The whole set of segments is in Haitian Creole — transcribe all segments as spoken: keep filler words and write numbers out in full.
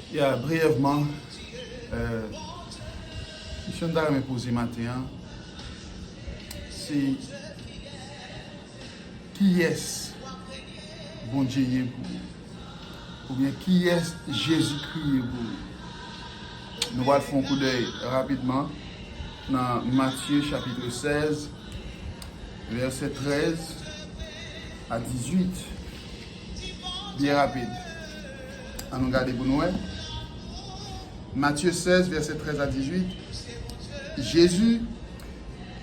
Ya, briyèvman, euh, kesyon m ta renmen poze maten an, se kiyès Bondye ye pou ou? Oubyen kiyès Jezikri ye pou ou? Nou pral fè yon koudèy rapidman nan Matye chapit sèz, vèsè trèz a dizuit. Byen rapid. Ann nou gade pou nou wè. Matthieu seize, versets treize à dix-huit. Jésus,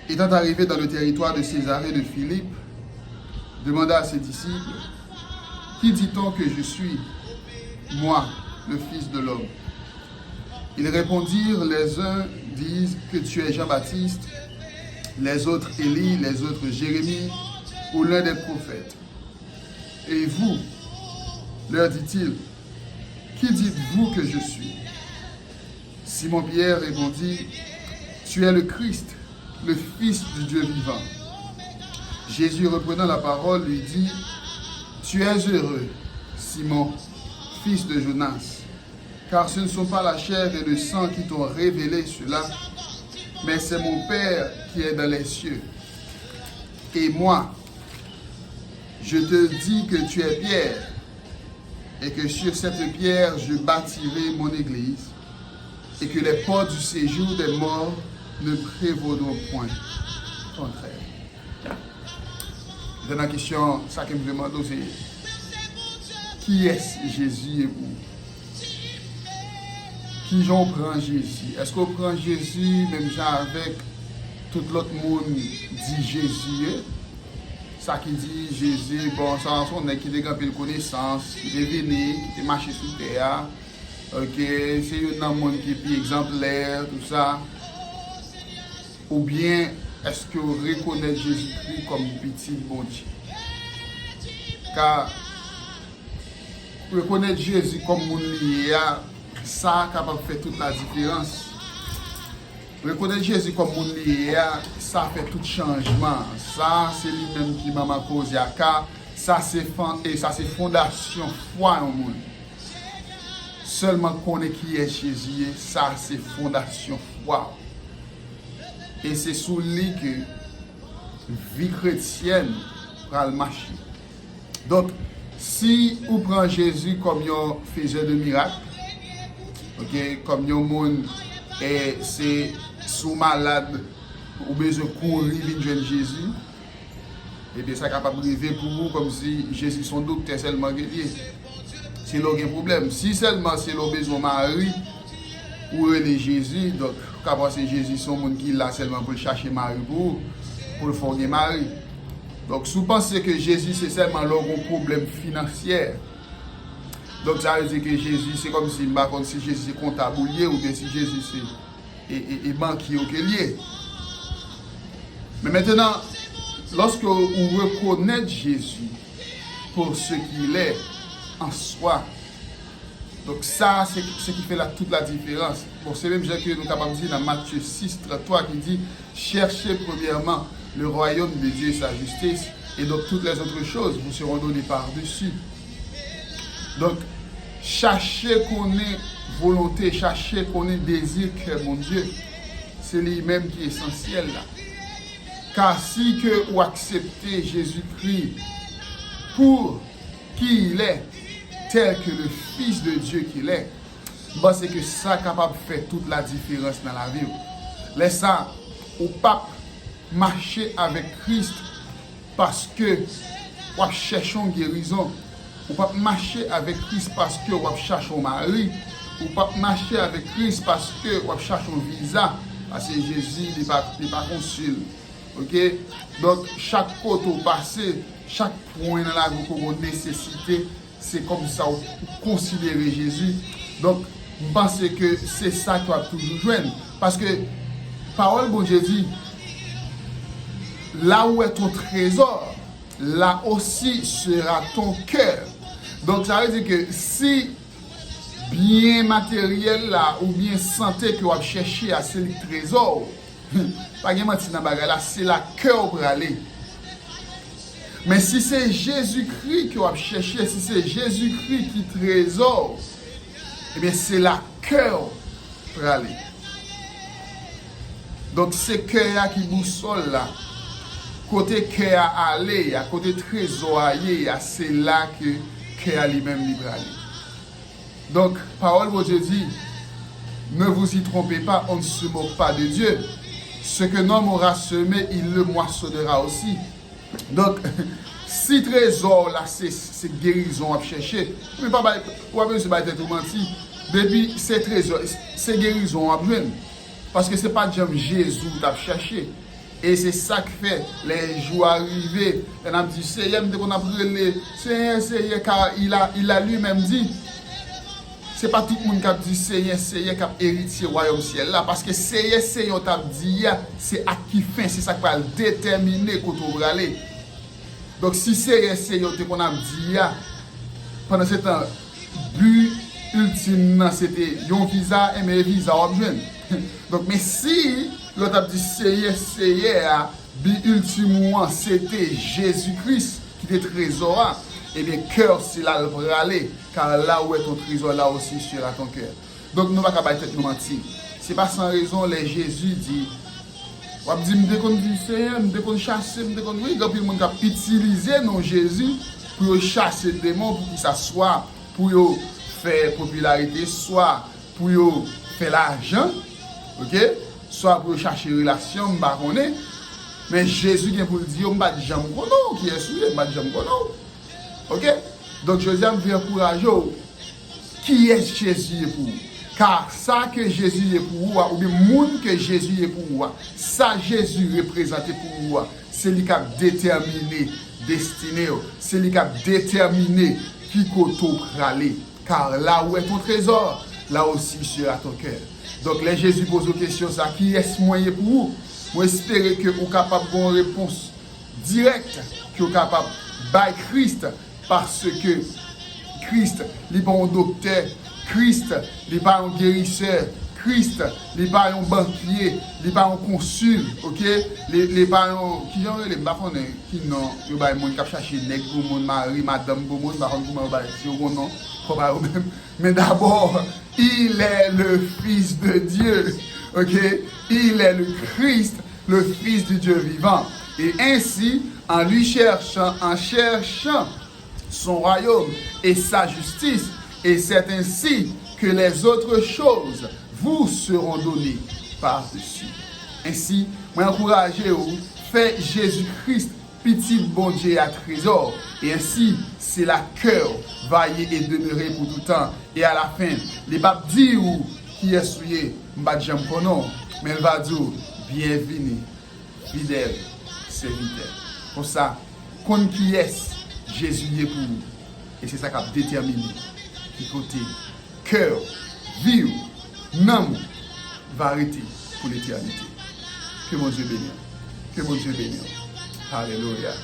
étant arrivé dans le territoire de Césarée de Philippe, demanda à ses disciples: Qui dit-on que je suis, moi, le Fils de l'homme ? Ils répondirent: Les uns disent que tu es Jean-Baptiste, les autres Élie, les autres Jérémie ou l'un des prophètes. Et vous, leur dit-il, qui dites-vous que je suis ? Simon-Pierre répondit: Tu es le Christ, le Fils du Dieu vivant. Jésus, reprenant la parole, lui dit: Tu es heureux, Simon, fils de Jonas, car ce ne sont pas la chair et le sang qui t'ont révélé cela, mais c'est mon Père qui est dans les cieux. Et moi, je te dis que tu es Pierre, et que sur cette pierre je bâtirai mon église, et que les portes du séjour des morts ne prévaudront point contre elle. Mwen nan kesyon, sa ke m vle mande w, se kiyès Jezi ye pou ou? Kijan w pran Jezi? Èske w pran Jezi menm jan avèk tout lòt moun di Jezi ye? Sa ki di Jezi, bon, sa se yon nèg ki te gen anpil konesans, ki te vini, ki te mache sou tè a. Ok, se youn nan moun ki pi egzanplè, tou sa. Oubyen, èske w rekonèt Jezikri kòm pitit Bondye? Ka rekonèt Jezi kòm moun li ye a, sa kapab fè tout la diferans. Rekonèt Jezi kòm moun li ye a, sa fè tout chanjman. Sa, se li menm ki manman koze a. Ka, sa se fan, e sa se fondasyon fwa yon moun. Sèlman konnen kiyès Jezi ye, sa se fondasyon fwa w. E se sou li ke vi kretyèn pral mache. Donk, si ou pran Jezi kòm yon fezè de mirak, ok, kòm yon moun, e se si w malad, ou bezwen kouri vin jwenn Jezi, ebyen, sa kapab rive pou ou kòmsi Jezi se yon doktè sèlman ke l ye. Se lè w gen pwoblèm. Si sèlman se lè w bezwen mari, ou rele Jezi, donk, ou ka panse Jezi se yon moun ki la sèlman pou l chache mari pou ou, pou l fè w gen mari. Donk, si w panse ke Jezi se sèlman lè w gen yon pwoblèm finansyè, donk, sa vle di ke Jezi, se kòmsi, m pa konn si Jezi se kontab ou l ye, oubyen si Jezi se e, e, e bankye w ke l ye. Men mentenan, lòske ou rekonèt Jezi pour ce qu'il est en soi, donk sa, se, se ki fè la, tout la diferans. Bon, se menm jan ke nou kapab di nan Matye sis, tranntwa ki di, Cherchez premièrement le royaume de Dieu et sa justice, et donc toutes les autres choses vous seront données par-dessus. Donk, chache konnen volonte, chache konnen dezi kè Bondye. Se li menm ki esansyèl la. Ka si ke ou aksepte Jezikri pour qui il est, tel que le Fils de Dieu qu'il est, m panse ke sa kapab fè tout la diferans nan lavi w. Lè sa, ou p ap mache avèk Kris paske w ap chèche yon gerizon. Ou p ap mache avèk Kris paske w ap chache yon mari. Ou p ap mache avèk Kris paske w ap chache yon viza. Paske Jezi, li pa, li pa konsil. Ok? Donk, chak kote w pase, chak pwen nan lavi w ke w gen nesesite, se kòmsi sa w konsidere Jezi. Donk, m panse ke se sa ke w ap toujou jwenn. Paske pawòl Bondye di, là où est ton trésor, là aussi sera ton cœur. Donk, sa vle di ke si byen materyèl la oubyen sante ke w ap chèche a, se li k trezò w, pa gen manti nan bagay la, se la kè w prale. Men si se Jezikri ke w ap chèche, si se Jezikri ki trezò w, Ebyen, se la kè w prale. Donk, se kè a ki bousòl la. Kote kè a ale a, kote trezò a ye a, se la ke kè a li menm li prale. Donk, pawòl Bondye di, ne vous y trompez pas, on ne se moque pas de Dieu. Ce qu'un homme aura semé, il le moissonnera aussi. Donk, si trezò w la se, se gerizon w ap chèche, men pa bay, w ap bezwen bay tèt ou manti. Depi se trezò, se gerizon w ap jwenn. Paske se pa t janm Jezi w t ap chèche. E se sa k fè, lè jou a rive, lè n ap di, Seyè, m te konn ap rele, Seyè, Seyè, kar il a, il a lui-même dit. Se pa tout moun k ap di, Seyè, Seyè, k ap eritye wayòm syèl la. Paske Seyè, Seyè, w t ap di a, se ak ki fen, se sa k pral detèmine kote w prale. Donk, si Seyè, Seyè, w te konn ap di a, pandan se tan, bi iltim nan, se te yon viza, enben, e viza w ap jwenn. Donk, men si lè w t ap di, Seyè, Seyè a, bi iltim ou an, se te Jezi Kris ki te trezò a, ebyen, kè w se la l prale, car là où est ton trésor, là aussi sera ton cœur. Donk, nou pa ka bay tèt nou manti. Se pa san rezon lè Jezi di, w ap di, m te konn di, Seyè, m te konn chase, m te konn, wi, gen anpil moun k ap itilize non Jezi pou yo chase demon, pou ki sa, swa pou yo fè popilarite, swa pou yo fè lajan, oke? Swa pou yo chache relasyon, m pa konnen. Men Jezi gen pou l di yo, m pa t janm konnen w, kiyès ou ye, m pa t janm konnen w. Oke? Donk, jodi a, m vle ankouraje w. Kiyès Jezi ye pou ou? Ka sa ke Jezi ye pou ou a, oubyen moun ke Jezi ye pou ou a, sa Jezi reprezante pou ou a, se li k ap detèmine destine w, se li k ap detèmine ki kote w prale. Car là où est ton trésor, là aussi sera ton cœur. Donk, lè Jezi poze w kesyon sa, kiyès mwen ye pou ou? Mwen espere ke ou kapab gen yon repons dirèk ke w kapab bay Kris, paske Kris, li pa yon doktè, Kris, li pa yon gerisè, Kris, li pa yon bankye, li pa yon konsil, oke? Li, li pa yon, kijan yo rele, m pa konnen ki non yo bay moun k ap chache nèg pou moun, mari, madanm pou moun, m pa konn kouman yo bay, si yo gon non pwòp a yo menm. Men d'abord, il est le Fils de Dieu. Ok? Il est le Christ, le Fils du Dieu vivant. Et ainsi, en lui cherchant, en cherchant son royaume et sa justice, et c'est ainsi que les autres choses vous seront données par-dessus. Ensi, mwen ankouraje w, fè Jezi Kris, Pitit Bondye a, trezò, et ainsi cela cœur va y et demeurer pour tout temps. E alafen, li p ap di w kiyès ou ye, m pa t janm konnen w, men l va di w, byenvini, fidèl sèvitè. Konsa, konn kiyès Jezi ye pou ou, e se sa k ap detèmine ki kote kè w, vi w, nanm ou va rete pou letènite. Ke Bondye beni w. Ke Bondye beni w. Alelouya.